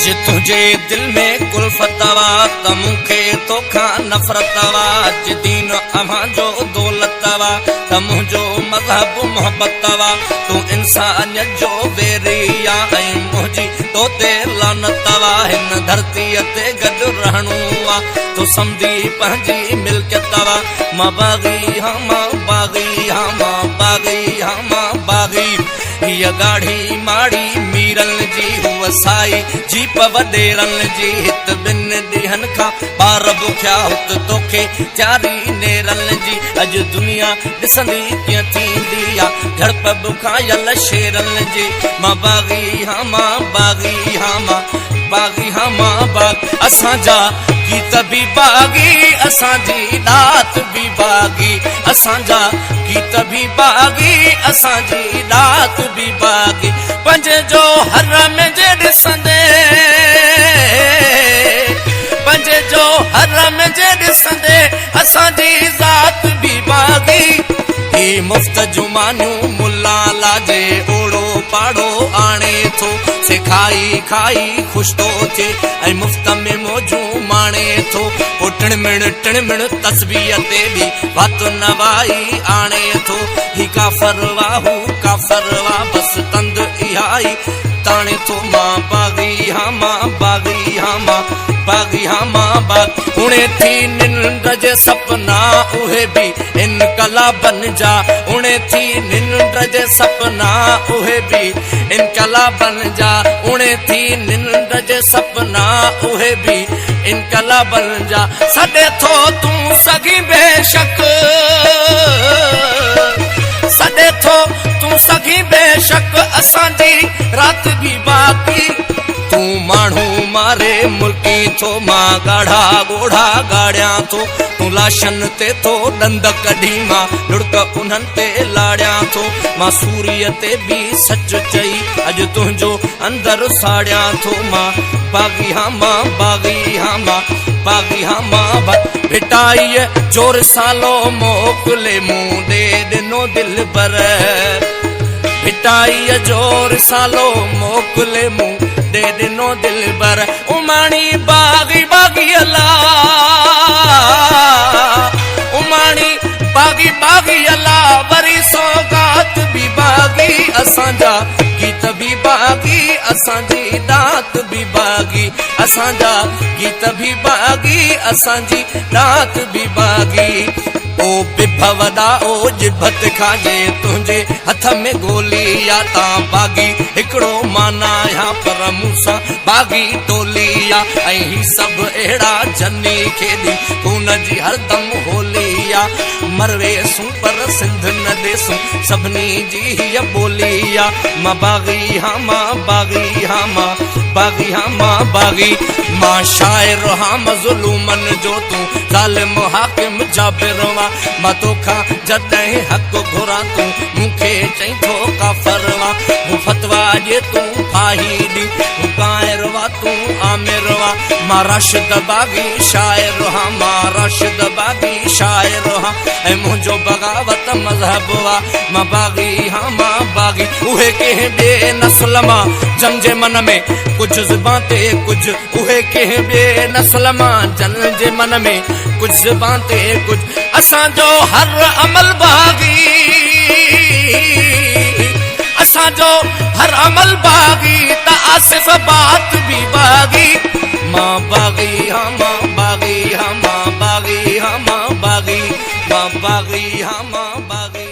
جي تنهنجي دل ۾ ڪلفت وا ته مون کي توکان نفرت وا. جي دين اوهان جو دولت وا ته منهنجو مذهب محبت وا. تون انسانيت جو ويري آ ۽ منهنجي تو تي لعنت وا. هن ڌرتيء تي گڏ رهڻو آ، تو سمجهي پنهنجي ملڪيت وا. مان باغي هان، مان باغي هان، مان باغي هان، مان باغي. هيء ڳاڙهي ماڙي ميرن جي، هوء سائي جيپ وڏيرن جي. هت ٻن ڏينهن کان ٻار بکيا، هت توکي تياري نيرن جي. اڄ دنيا ڏسندي ڪيئن ٿيندي آ جهڙپ بکايل شيرن جي. مان باغي هان، مان باغي هان، مان باغي هان، مان باغ. اسان جا گيت به باغي، اسان جي ڏات به باغي. اسان جا گيت به باغي، اسان جي ڏات به باغي. پنج جو حرم جي ڏسندي، پنج جو حرم جي ڏسندي، اسان جي ذات به باغي. هي مفت جون ملا لاجي اوڙو پاڙو آڻي ٿو، سي کائي کائي خوش ٿو ٿئي ۽ مفت ۾ موجون ماڻي ٿو. پوءِ ٽڻمڻ ٽڻمڻ تسبيح تي به وات نوائي آڻي ٿو. هي ڪافر وا، هو ڪافر وا، بس تند اها ئي تاڻي ٿو. مان باغي هان، مان باغي هان، مان باغي هان، مان باغ. اڻي ٿي ننڊ جي سپنا اهي به انقلابن جا. اڻي ٿي ننڊ جي سپنا اهي به انقلابن جا. اڻي ٿي ننڊ جي سپنا اهي به انقلابن جا. سڏي ٿو تون سگهي بيشڪ، سڏي ٿو تون سگهي بيشڪ، اسان جي رات به باقي. تون ماڻهو ماري ملڪي ٿو، مان ڳاڙها ڳوڙها ڳاڙيان ٿو. تون لاشن تي ٿو ڏند ڪڍي، مان لڙڪ انهن تي لاڙيان ٿو. مان سوريءَ تي به سچ چئي اڄ تنهنجو اندر ساڙيان ٿو. مان باغي هان، مان باغي هان، مان باغي هان، مان. ڀٽائيءَ جو رسالو موڪلي مون ڏي ڏنو دل پر. ڀٽائيءَ جو رسالو موڪلي مون ڏي ڏنو دل بر. اماڻي باغي باغي الا، اماڻي باغي باغي الا، وري سوگات به باغي. اسان جا گيت به باغي، اسان جي ڏات به باغي. اسان جا گيت به باغي، اسان جي ڏات به باغي. او بڀ وڏا، او جڀت کاجي تنهنجي هٿ ۾ گولي آ. تان باغي هڪڙو مانا آهيان، پر مون سان باغي ٽولي آ. ۽ هي سڀ اهڙا جني کيڏي خون جي هردم هولي آ. مرويسون پر سنڌ نه ڏيسون، سڀني جي هيءَ ٻولي آ. مان باغي هان، مان باغي هان، مان باغي هان، مان باغي. مان شاعر هان مظلومن جو، تون ظالم حاڪم جابر وا. مان توکان جڏهن حق گهران، تون مون کي چئين ٿو ڪافر وا. هو فتوا ڏي، تون ڦاهي ڏي، هو ڪائر وا، تون آمر وا. مان راشد باغي شاعر هان، مان راشد باغي شاعر هان، ۽ منهنجو بغاوت مذهب وا. مان باغي هان، مان باغي. اهي ڪنهن ٻئي نسل مان، جن جي من ۾ ڪجهه زبان تي ڪجهه. اهي ڪنهن ٻئي نسل مان، جن جي من ۾ ڪجهه زبان تي ڪجهه. اسان جو هر عمل باغي، اسان جو هر عمل باغي، ته آصف بات به باغي. مان باغي هان، مان باغي هان، مان باغي هان، مان باغي. مان باغي هان، مان باغي.